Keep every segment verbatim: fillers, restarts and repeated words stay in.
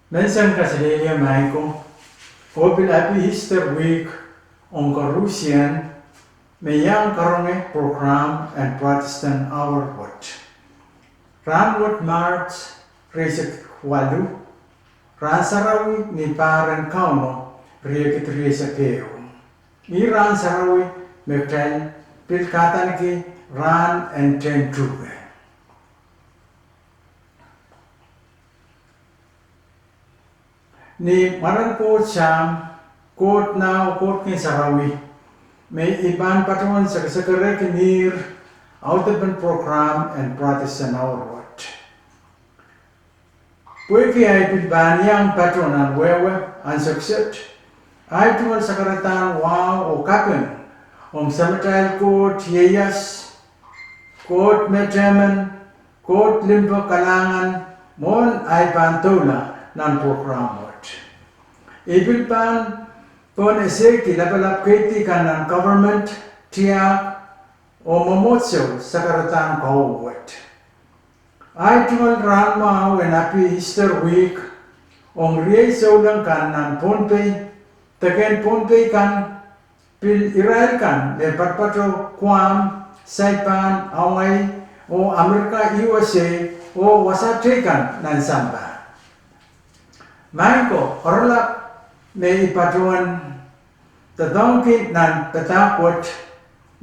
Menseng kaselehlie maing ko, oh pil happy Easter week ong koarusie me iang karonge program en Protestant Hour wet. Rahn wet March rieisek waluh, Rahn Sarawi ni pahr en Kauno, riekid rieisek ehu. Ih Rahn Sarawi me kitail pil kadaniki rahn en tehn tuhke. Ni mwaren Koht Sahm, Koht Nah, Koht Ngehn Sarawi, me I pahn patohwan sekesekerehkin ihr audepen program en Protestant Hour wet. Pwehki ahi pil pahn iang patoh nan wehwe ansou kiset, ahi tungoal sakaradahn wahu oh kaping ong Samatail Koht ieias, Koht met emen, Koht limpoak kalahngan, mwohn ahi pahn doula nan program wet. I pil pahn pohn esehki lapalap keidi kan nan government, tiahk, oh mwomwohdiso sakaradahn koahu wet. Ahi tungoal rahn mwahu en happy Easter week ong riei souleng kan nan Pohnpei, deke en Pohnpei kan, pil irail kan me patopato Guam, Saipan, Hawaii, oh Amerika U S A, oh wasa teikan nan sampah. Maing ko, oaralap me I patohwan doadoahngki nan padahk wet,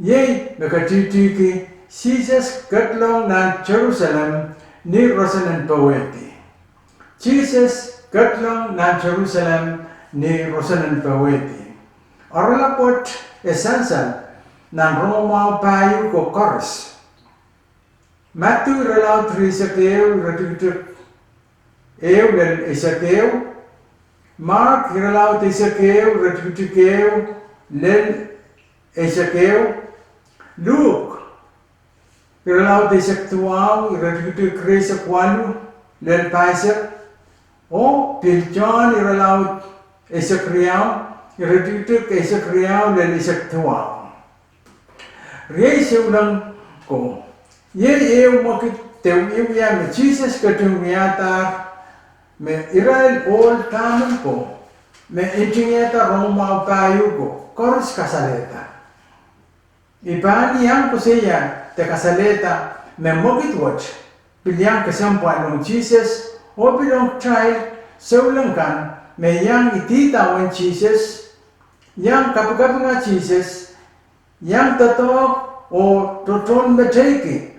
iei me ketihtihki Sises Ketilong nan Serusalem ni Roson en Powehdi. Sises Ketilong nan Serusalem ni Roson en Powehdi. Oaralap wet e sansal nan rongamwahu pahieu ko koaros. Madiu irelaud rieisek ehu, iretikitik ehu lel eisek ehu. Mark irelaud eisek ehu, iretikitik ehu lel eisek ehu. Luk irelaud eisek duwau, iretikitik rieisek waluh lel pahisek. Oh pil Sohn irelaud eisek riau, iretikitik eisek riau lel eisek duwau. Riei souleng ko, iei ehu mwekid de wiewia me Sises ketin wiadahr, me irail ohl dahmen ko me ntingihada rongamwahu pahieu ko koaros kasalehda. I pahn iang koasoia de kasalehda me mwekid wet pil iang kesempwal ong Sises, oh pil ong kitail souleng kan me iang idawehn Sises, iang kapikapinga Sises, iang doadoahk oh tohn meteiki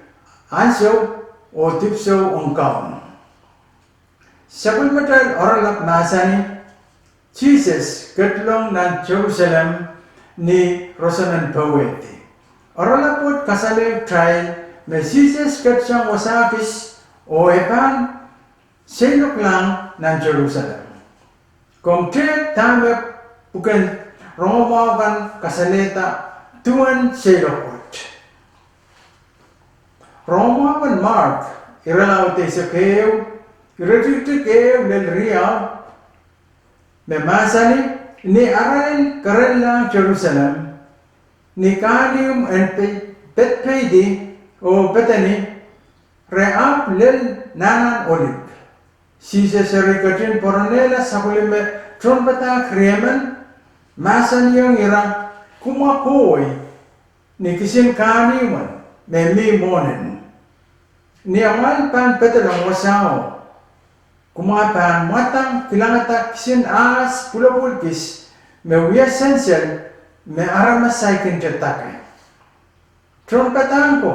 ansou oh dipwisou ong Kauno. Sapwellimatail oaralap mahsanih, Sises Ketilong nan Serusalem ni Roson en Powehdi. Oaralap wet kasalehiong kitail me Sises ketsang wasa kis oh e pahn seiloaklahng nan Serusalem. Komw tehk dahme pwuken rongamwahu kan kasalehda duwen seiloak wet. Rongamwahu en Mark irelaud eisek ehu, iretikitik ehu lel riau, me mahsanih, ni arail kerenlahng Serusalem ni kahnimw en Bethphage oh Bethany, re ahpw lel Nahnahn Olip, Sises eri ketin pwaronehla sapwellime tohnpadahk riemen, mahsanihong ira, Kumwa kohwei ni kisin kahnimwen me mi mwohnen. Ni amwail pahn pedolong wasao, kumwail pahn mwadang kilangada kisin ahs pwulopwul kis me wia sensel me aramas saikinte dake. Tohnpadahk ko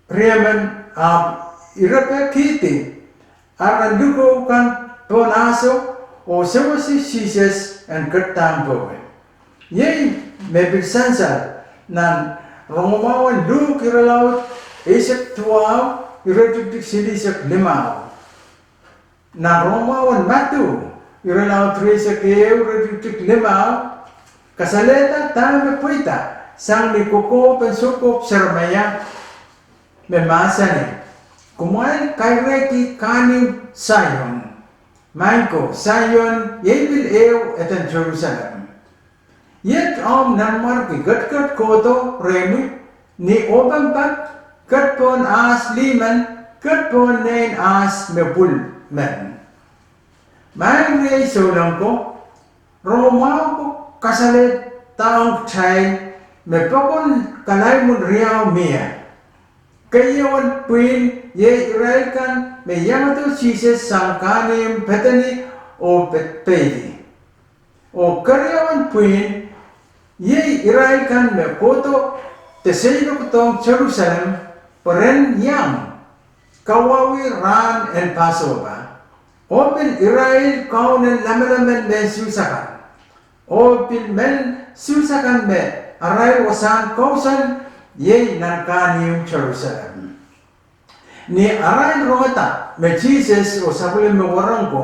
riemen ahpw irepekihdi ara likou kan pohn ahso oh sewese Sises en ketidahng powe. Iei me pil sansal nan rongamwahu en Luk irelaud eisek duwau, iretikitik silihsek limau. Nan rongamwahu en Madiu irelaud rieisek ehu, iretikitik limau, kasalehda dahme pweida sang ni kokohpen soukohp Seremaia, me mahsanih, Kumwail kairehki kahnimw Saion. Maing ko, Saion iei pil ehu eden Serusalem. Iet ahmw nanmwarki ketiket kohdo rehmwi ni opampap ket pohn ahs lih men, Ket pohn nein ahs me pwul men. Maing riei souleng ko, rongamwahu ko kasalehdohng kitail me pokon kalaimwun riau mie. Keieu en pwihn iei irail kan me iangahdo Sises sang kahnimw Pedeni oh Pedpeidi. Oh keriau en pwihn iei irail kan me kohdo de seiloakdohng Serusalem pwe ren iang kawauwih rahn en Pasohpa, oh pil irail kaun en lamalamen mehn Suhs akan, oh pil mehn Suhs akan me arail wasahn kousoan iei nan kahnimw Serusalem. Ni arail rongada me Sises oh sapwellime wahnpoaron ko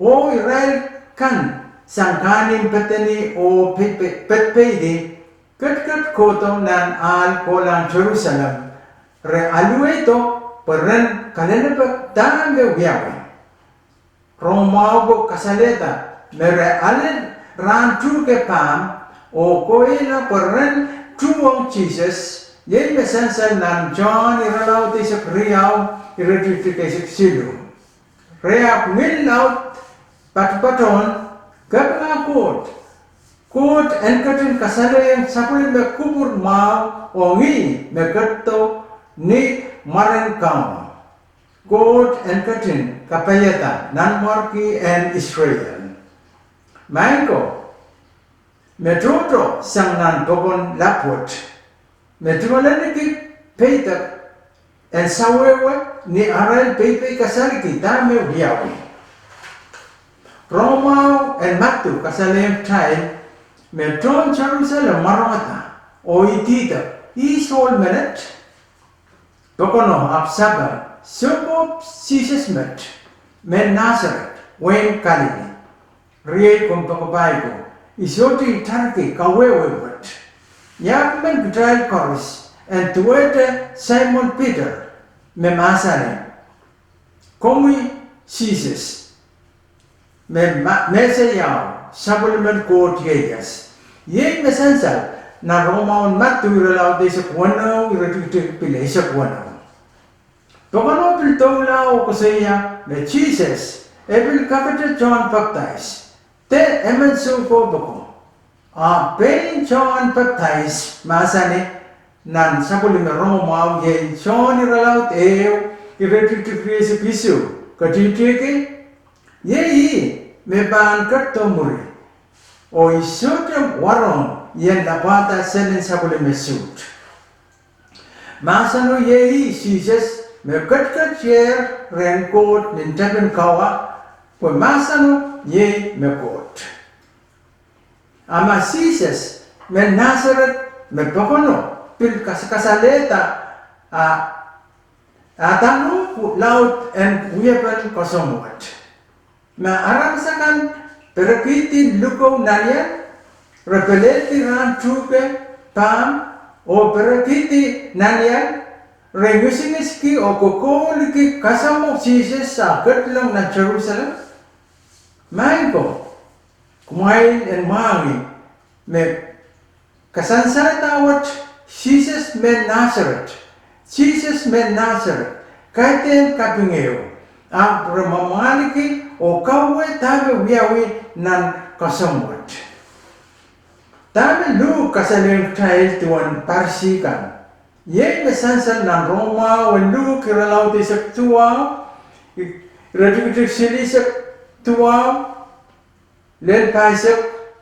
oh irail kan sang kahnimw Pedeni oh Pedpeidi ketiket kohdo nan ahl kohlahng Serusalem, re aluweido pwe ren kalelapak dahme wiawi. Rongamwahu ko kasalehda me re ale rahn tuhke pahmw oh kohieng pwe ren tuhwong Sises, iei me sansal nan Sohn irelaud eisek riau, iretikitik eisek siluh. Re ahpw ngil laud patopatohn, Kapinga Koht, Koht en ketin kasalehiong sapwellime kupwur mwahu ong ih me ketido ni mwaren Kauno. Koht en ketin kapaiada nanmwarki en Israel. Maing ko, me tohto sang nan pokon lap wet, me tungoaleniki peidek en sawehwe ni arail peipeikasalki dahme wiawi. Rongamwahu en Madiu kasalehiong kitail me tohn Serusalem mwarongada oh idihda, Ihs ohl menet? Pokono ahpw sapeng, Soukohp Sises met, mehn Nasaret, wehin Kalili. Riei kompoakepahi ko, I sohte itarki kawehwe wet. Iahk men kitail koaros en duwehte Saimon Piter, me mahsanih, Komwi Sises, me Mesaiao, sapwellimen Koht ieias. Iei me sansal nan Rongamwahu en Madiu irelaud eisek weneu, iretikitik pil eisek weneu. Pokono pil doula oh koasoia me Sises e pil kakete Sohn Papdais de emen soukohp ako. Ahpw pein Sohn Papdais mahsanih nan sapwellime rongamwahu iei Sohn irelaud ehu, iretikitik rieisek isuh, ketikitik, Iei ih me pahn ketido mwuri, oh I sohte warohng I en lapwahda selin sapwellime suht. Mahseno iei ih Sises me ketiketier rehn Koht nin tepin kawa, pwe mahseno iei me Koht. A ma Sises mehn Nasaret me pokono pil kasakasalehda, a adahn uhk laud en wiepen koasomw wet. Ma aramas akan perekihdi lukou nanial, re peleldi rahn tuhke pahmw, oh perekihdi nanial, re ngisingiski oh kokoulki kasamwo Sises a ketilong nan Serusalem. Maing ko, kumwail en mwahngih me kasansada wet, Sises mehn Nasaret, Sises mehn Nasaret, kaidehn kaping ehu, ahpw re mwamwahliki oh kauwe dahme wiawi nan koasomw wet. Dahme Luk kasalehiong kitail duwen Parisi kan? Iei me sansal nan Rongamwahu en Luk irelaud eisek duwau, iretikitik silihsek duwau lel pahisek,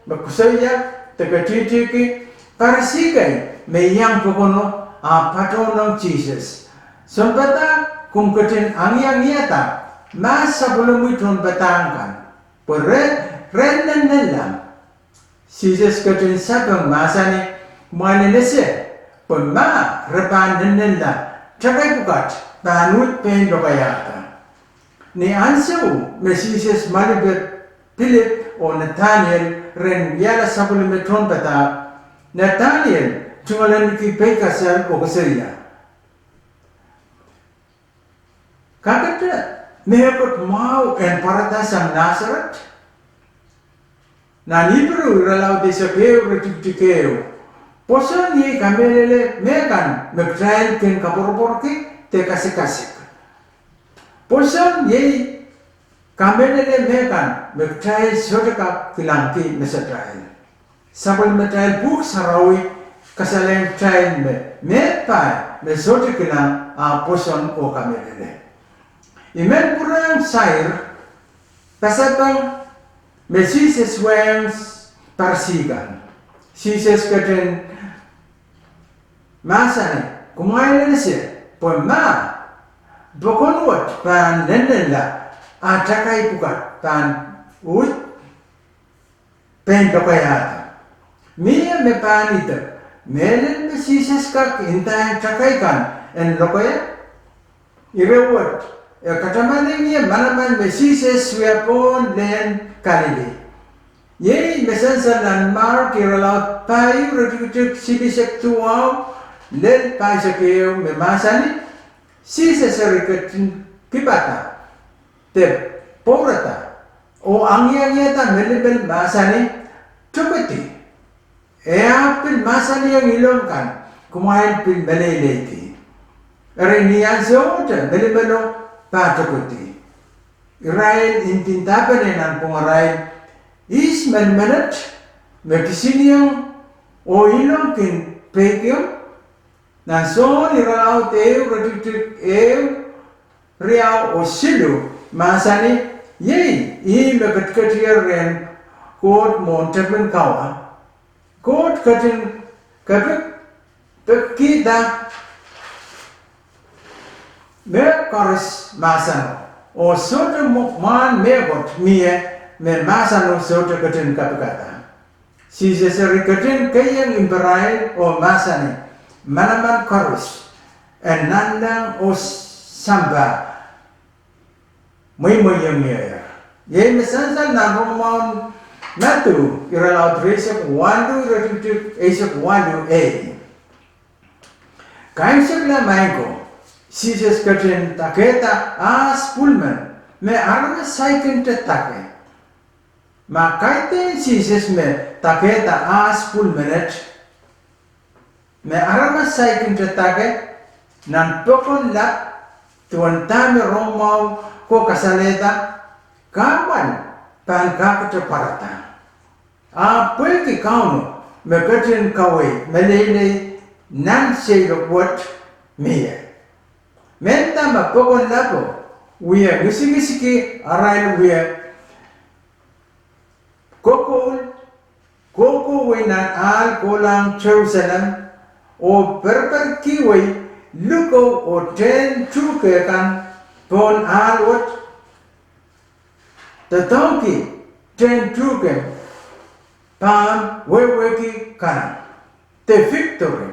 me koasoia de ketikitik, Parisi kei me iang pokono ahpw patohng Sises, Sounpadahk, komw ketin angiangiada mahs sapwellimomwi tohnpadahk kan, pwe re, re nennenla. Sises ketin sapeng, mahsanih, Kumwail en ese, pwe ma re pahn nennenla, takai pwukat pahn uhd pein lokaiahda. Ni ansou me Sises malipe Pilip oh Nataniel ren wiahla sapwellime tohnpadahk, Nataniel tungoaleniki peikasal oh koasoia, Kakete mehkot mwahu en pwarada sang Nasaret? Nan Ipru irelaud eisek ehu, iretikitik ehu, pwoson iei kamehlele mehkan me kitail kin koapworopworki de kasikasik. Pwoson iei kamehlele mehkan me kitail sohte kak kilangki mesatail. Sapwellimatail Pwuhk Sarawi kasalehiong kitail me mehn pai me sohte kilang ahpw pwoson oh kamehlele. I men pwurehng sair pasapeng me Sises wiahiong Parisi kan. Sises ketin mahsanih, kumwail en ese pwe ma pokon wet pahn lennenla, a takai pwukat pahn uhd pein lokaiahda. Mie me pahn idek mehlel me Sises kak ndaiong takai kan en lokaia? Ire wet, e katamanehng ie manaman me Sises wia pohn lehn Kalili. Iei me sansal nan Mark irelaud pahieu iretikitik silihsek duwau lel pahisek ehu me mahsanih, Sises eri ketin kipada de pwourada oh angieangiehda melimel mahsanih, Tokedi, e ahpw pil mahsanihong ilong kan, kumwail pil meleileidi. Eri ni ansowohte melimelo pahn tokedi. Irail ndindapene nanpwungarail ihs melimel et me kisinieng oh ilong kin peikiong? Nan Sohn irelaud ehu iretikitik ehu, riau oh siluh mahsanih, Iei ih me ketiketier rehn Koht mwohn tepin kawa. Koht ketin kepik, pekihda mehkoaros mahseno, oh sohte mwo-, mwahn mehkot mie me mahseno sohte ketin kapikada. Sises eri ketin keiong imparail oh mahsanih, manaman koaros en nanleng oh sampah mweimweiengier. Iei me sansal nan Rongamwahu Madiu irelaud rieisek waluh iretikitik eisek waluh ei. Kaimwisekla maing ko, Sises ketin dakehda ahs pwul men me aramas saikinte dake. Ma kaidehn Sises me dakehda ahs pwul menet me aramas saikinte dake nan pokon lap, duwen dahme Rongamwahu ko kasalehda, kahmwal pahn kakete pwarada. Ahpw pwehki Kauno me ketin kaweid meleilei nan seiloak wet mie. Mehnda ma pokon lapo wie ngisingisiki arail wie kokoul, kohkohwei nan ahl kohlahng Serusalem, oh pereperkihwei likou oh tehn tuhke kan pohn ahl wet, doadoahngki tehn tuhke pahn wehwehki kanang de victory.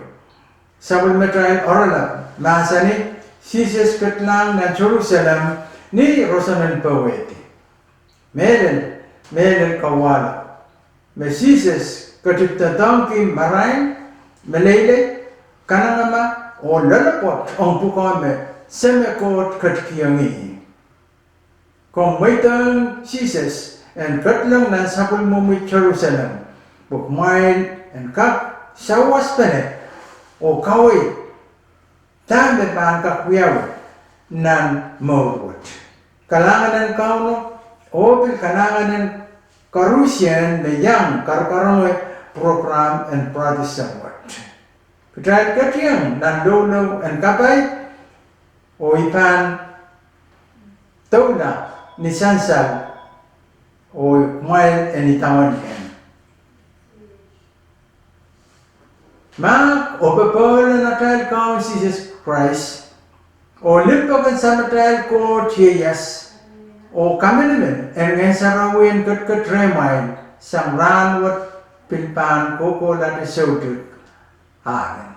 Sapwellimatail oaralap mahsanih, Sises ketilahng nan Serusalem ni roson en powehdi. Mehlel, mehlel kawahlap me Sises ketin doadoahngki marain, meleilei, kanengamah oh loalopwoat ong pwukoa me Seme Koht ketikihong ih. Komw mweidohng Sises en ketilong nan sapwellimomwi Serusalem, pwe kumwail en kak sawaspene oh kaweid dahme pahn kak wiawi nan mour wet. Kalahngan en Kauno, oh pil kalahngan en koarusie me iang karokaronge program en Protestant wet. Kitail ketiong nan loulou en kapai, oh I pahn doula ni sansal, oh kumwail en idawehn ken mahk oh popohl en atail Kaun Sises Krais, oh limpoak en Samatail Koht ieias, oh kamenimen en Ngehn Sarawi en ketiket rehmwail sang rahnwet pil pahn kohkohlahte soutuk. Amen.